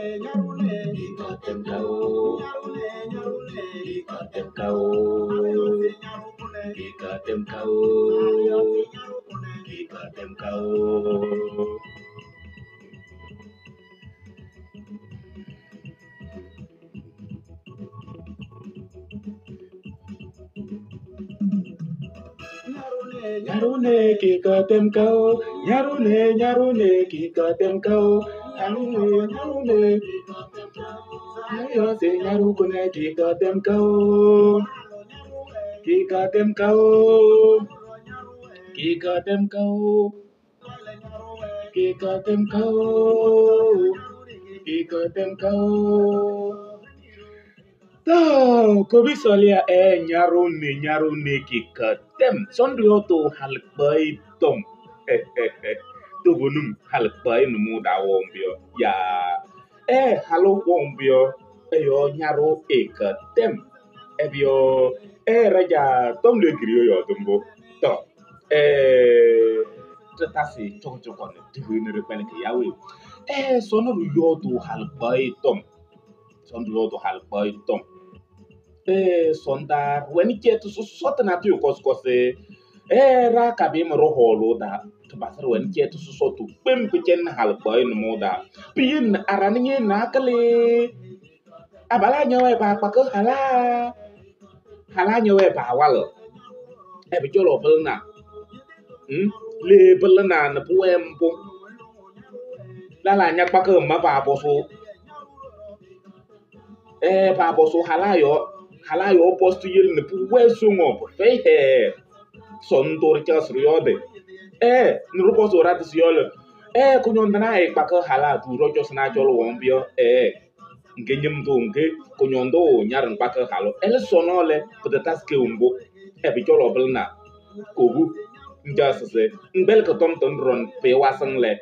Kikatem kao. Kikatem kao. Kikatem kao. Kikatem kao. Nyarune kikatem kao. Nyarune nyarune kikatem kao. Nyarune nyarune. Ayo se nyarukune kikatem kao. Kikatem kao. Kikatem kao. Kikatem kao. Kikatem kao. To, kobi solia e nyarune nyarune kikatem. Sondrio to halpai tom. To bonum halpai numu da wombio. Ya. E halo wombio. E yo nyaru ekatem. E bio e raja tom le griyo yo tumbo. To. E tratasi choko choko ne tihune repele ke yawe. E sono yo to halpai tom. Sondro to halpai tom. E sondar weni ketu su sotna tu kos kose. E ra kabi mo roholo da. To basar weni ketu su sotu pem pichen halpai no moda. Pin arani na kale. Abala nyawe ba pa ko hala. Hala nyawe ba walo. E bi jolo belna. Le belna na puem po. La la nyak pa ko ma ba bo so. E ba bo so hala yo. Hala yo postu yel ne pu we so ngo. Fe he. Son dor cha sru yo de. E nru postu rat su yo le. E ku nyon na e pa ko hala du ro jo sna jo lo won bio. E nke nyim do nke ku nyon do nyar pa ko halo. Ele sono le petatas ke umbo. E bi jolo belna. Kobu nja sese ngbel ko tom ton ron pe wasang le.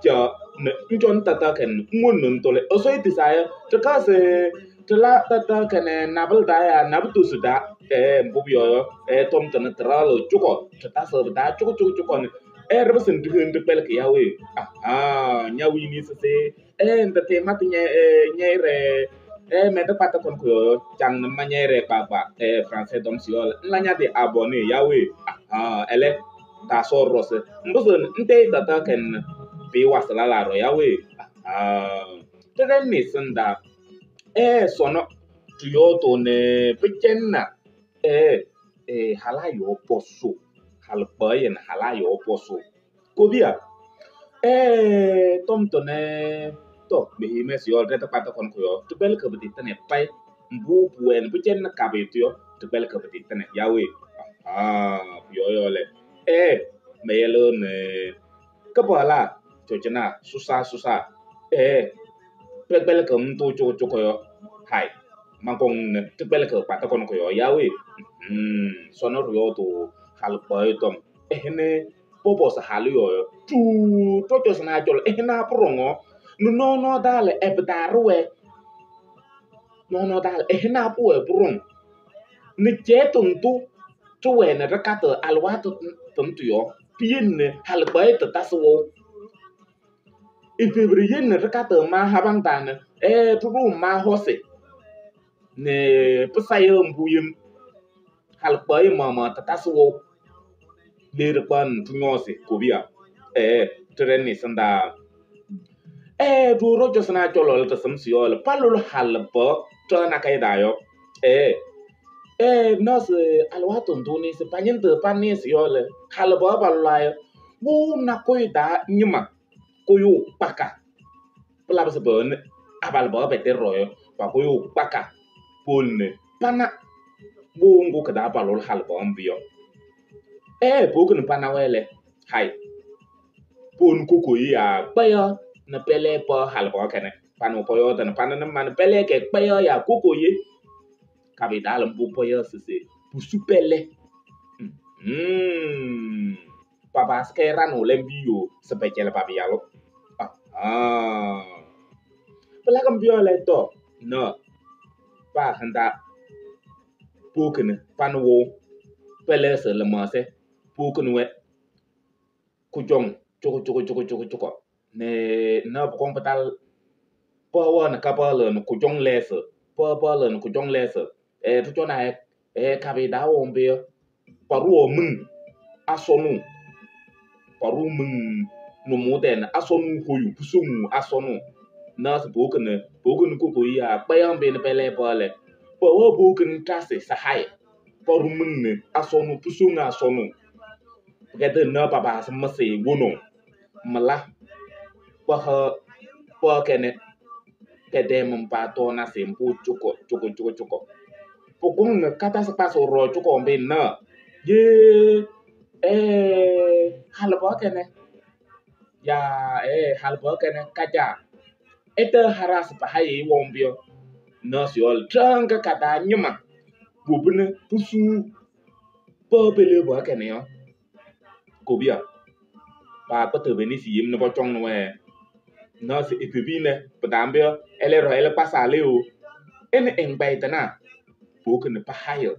Ja ne njon tata ken ngon non tole. Oso iti saya teka se tela tata ken nabel da ya nabtu suda e mbu yo e tom ton tralo chuko tata se da chuko chuko chuko ne e rebe sen duhen de pel ke yawe. Aha nyawi ni sese e ndate mati nye e nyere e me de pata kon ko yo chang ma nyere pa pa e français dom siol la nya de abonné yawe. Aha ele ta so rose mbuso nte tata ken bi wasala la ro yawe. Aha tere ni senda e sono tuyo to ne pichenna e e hala yo poso halpayen hala yo poso kobia e tom to ne to me me si ol reta pata kon ko yo to bel ko beti tene pai mbu buen pichenna kabe to yo to bel ko beti tene yawe. Aha yo yo le e me yelo ne kapala chochena susa susa e pekbel ko mtu chu chu ko yo hai mangkong ne tbel ko pata kon ko yo yawe. Sono yo to halpai tom ehne popo sa halu yo tu to to sana jol ehna prongo no no no dale ebdaruwe no no dale ehna puwe prong ni chetun tu tuwe ne rakato alwato tum tu yo pien ne halpai to taswo ifebriyen ne rakato ma habang tan e turu ma hose ne psayo mbuyem halpai mama taswo le pan tunyose kobia e treni sanda e du rojo sana jolo le sam siol palul halbo to na kai dayo e e no se alwato nduni se panyin de pani siol halbo balay wo na koi da nyima koyo paka pla se bon abal bo be royo pa koyo paka polne pana wo ngo kada balul halbo mbio e pokun pana wele hai pon koko ya kpeyo na pele po halbo kene pano poyo tan pana na man pele ke kpeyo ya koko ye kabidal mbu poyo sese pusu pele papa skera no lembi yo sepechele papi yalo. Ah pela kambio le to no pa handa pokun pano wo pele se le mase pokun we kujong choko choko choko choko choko ne na ko patal Pɔwɔ ne kapɔlɔ ne kujong lese. Pɔwɔ ne kujong lese. Tujona kabida wombe. Paru mung asonu. Paru mung no modern asonu hoyu pusungu asonu. Nas boken boken koko ya bayambe ne pele pole. Pɔwɔ boken tase sahai. Paru mung ne asonu pusungu asonu. Pagete na papa semese wono. Malah paha pakene kede mempato na sempu cukup cukup cukup cukup. Pokong kata sepaso ro cukup mbe na. Ye hal pakene. Ya hal pakene kaja. Ete haras pahaye wombio. Na siol tranga kata nyuma. Bobene pusu pepele pakene yo. Kobia. Pa pete ni si yim ne pocong noe. Na si epebi ne pedambio ele ro ele pasale o. Ene engbai tana. Boken pahayo.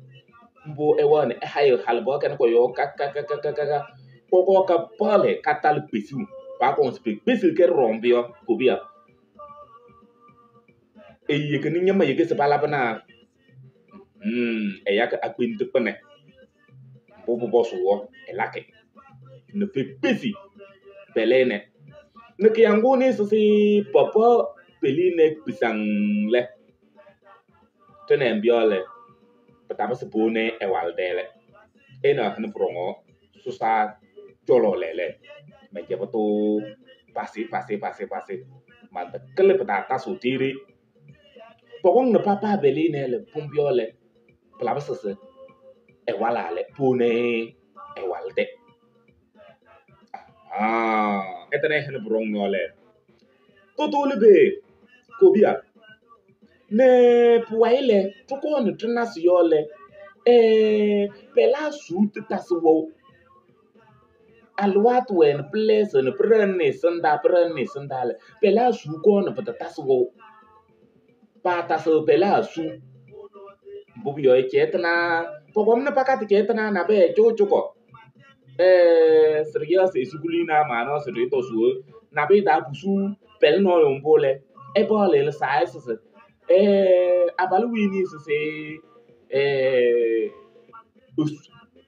Mbo ewa ne hayo halbo ken ko yo ka ka ka ka ka ka. Koko ka pale katal pesu. Pa kon spe pesu ke rombio kobia. E ye ke ni nyama ye ke se pala bana. E ya ka akwin te pene. Bo bo bo so e lake. Ne pe pesi. Pelene. Ne ke yango ne so se papa peline pisang le. Tene mbiole. Petapa sebone ewaldele. Ena hne brongo susah jolo lele. Meja betu pasi pasi pasi pasi. Mata kele petata sutiri. Pokong ne papa beline le pumbiole. Pelapa sese ewalale pune ewalde. Ah, etene hne brongo le. Toto lebe kobia. Ne puaile tukone tunasiyole. Pela suit taswo. Alwat wen place ne prene senda prene sendale. Pela su kon pata taswo. Pata so pela su. Bubio chetna. Pokom ne pakat chetna na be chochoko. Serious sukulina mano serito su. Na be da busu pel no yombole. E bole le size. Abalu wini se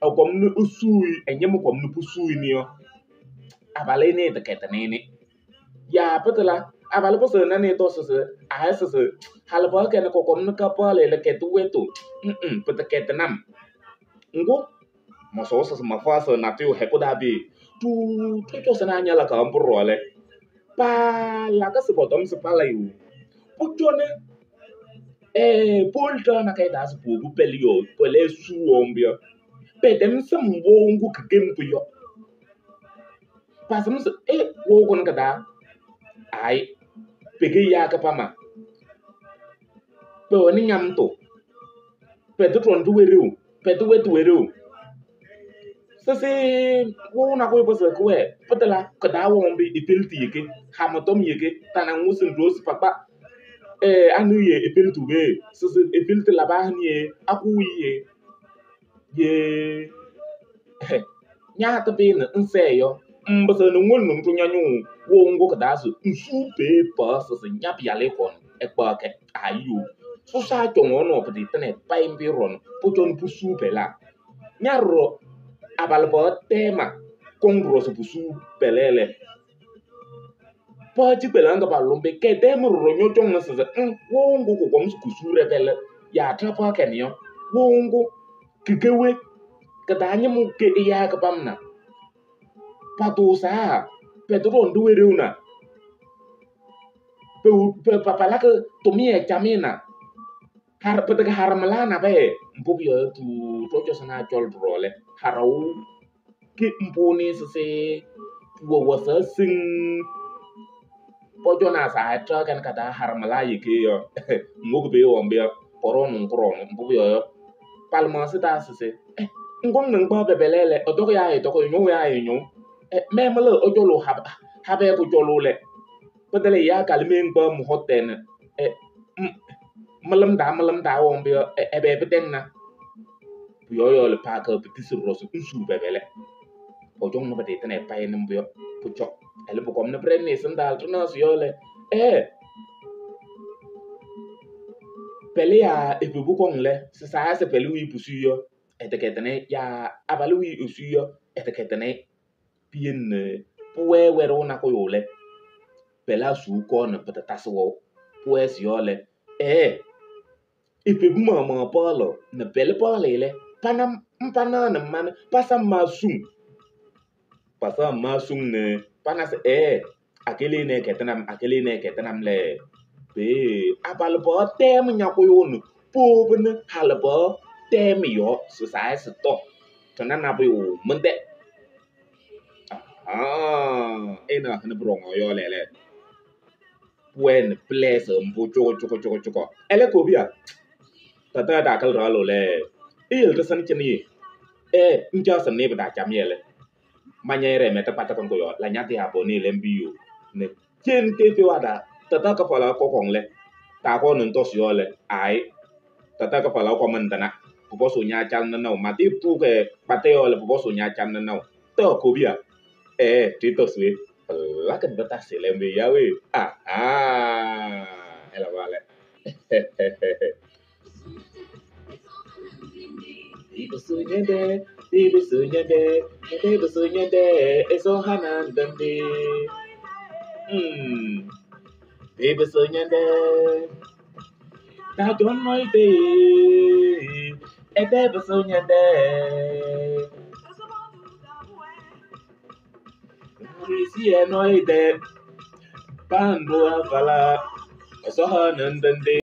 kom ne usui enyem kom ne pusui niyo. Abale ne de ketene ne. Ya petela abale pose na ne to se a se se halba ke ne ko kom ne ka pale le ketu wetu. Pete ketenam. Ngo moso se ma fa se na tiu hekoda bi. Tu tu to se na nya la ka mporole. Pa la ka se botom se pala yu. Puchone polta na kai das bubu pelio pele su ombio. Pedem sam wongu kgempu yo. Pasam se wo kon kada. Ai pege ya ka pama. Pe woni nyam to. Pe to ton duweru, pe to wetu weru. Se se wo na ko pose ko e petela kada wombi ipelti yeke, hamatom yeke, tanangu sin dos papa. Anu ye epeltu be, se se epelti laba ni ye, aku ye. Ye nya ta be na nse yo mbese no ngol no ntunya nyu wo ngo ka dasu nsu pe pa se se nya bia le kon e pa ke ayo so sa chongo no pdi tene pa imbi ron po chon pu su pe la nya ro abal bo tema kon ro so pu su pelele pa ti pela nga ba lombe ke dem ro nyo chong na se se wo ngo ko kom su su re pele ya tra pa ke ni yo wo ngo kikewe katanya mu ke iya ke pamna patusa petro nduwe una pe papala ke tumie chamina har petega harmelana be mpubi yo tu tojo sana chol brole harau ke mpuni sese wo wo sing pojo na sa tra kan kata harmela yike yo ngok be yo mbe porono nkrono mpubi yo palma se ta sese ngong nang ba bebelele odoko ya e doko nyo ya e nyo memele ojolo habe ko jolo le pedele ya kalme ngba mu hoten malam da wo mbe ebe beten na yo yo le pa ka bitisu rosu nsu bebele ojong no bete tene pa en mbe pucho ele bo kom ne prene sandal to na so yo le Pɛlɛ yaa evebu kɔŋ lɛ, sɩsaa se pɛlɛ wiye pusu yɔ, ɛtɛkɛdɩnɩ yaa abalʋ wiye esu yɔ, ɛtɛkɛdɩnɩ. Piyele nɛ pʋwɛɛ wɛɖʋ nakʋyʋ lɛ, pɛlɛ suu kɔɔ nɛ pɩtatasɩ wɛʋ. Pʋwɛɛ se yɔ lɛ, ɛɛ evebu maɣmaɣ paɣlɩɣ nɛ pɛlɛ paɣlɩ lɛ, pana mpanaɣnɩ mana pasa ma suŋ. Pasa ma suŋ nɛ pana se ɛɛ akele nɛ kɛtɛnam akele nɛ kɛtɛnam lɛ. Pee abalʋ paɣ tɛɛmɩ ñakʋyʋ nɛ poobini halɩ paɣ tɛɛmɩ yɔɔ sɩsaa se tɔ. Tɔna nabʋyʋ mɩntɛ. Ahaa, ena hɛnɛ pʋrɔŋɔ yɔ lɛ lɛ. Pʋwɛɛ nɛ pɩlɛɛsɩ mbʋ cʋkɔ cʋkɔ cʋkɔ cʋkɔ. Ɛlɛ kobia. Tata dakal ralo le. Iyel ɖɩsɩn chini ye. Ee, nja sɩn neba da cham yele. Manyere meta pata kon ko yo la nyati ha boni le mbi yo. Ne chen ke fe wada. Tata ka fala ko kong le. Ta ko nun tos yo le. Ai. Tata ka fala ko man dana. Popo so nya chal na no. Mati pu ke pate yo le popo so nya chal na no. To kobia. Ee, ti tos we. Lakan bata se le mbi ya we. Ah ah. Ela vale. Ibusunyende, ibusunyende, ibusunyende, eso hanandande. Ibusunyende, ta don noite, ete ibusunyende. Murisi enoide, pando avala, eso hanandande.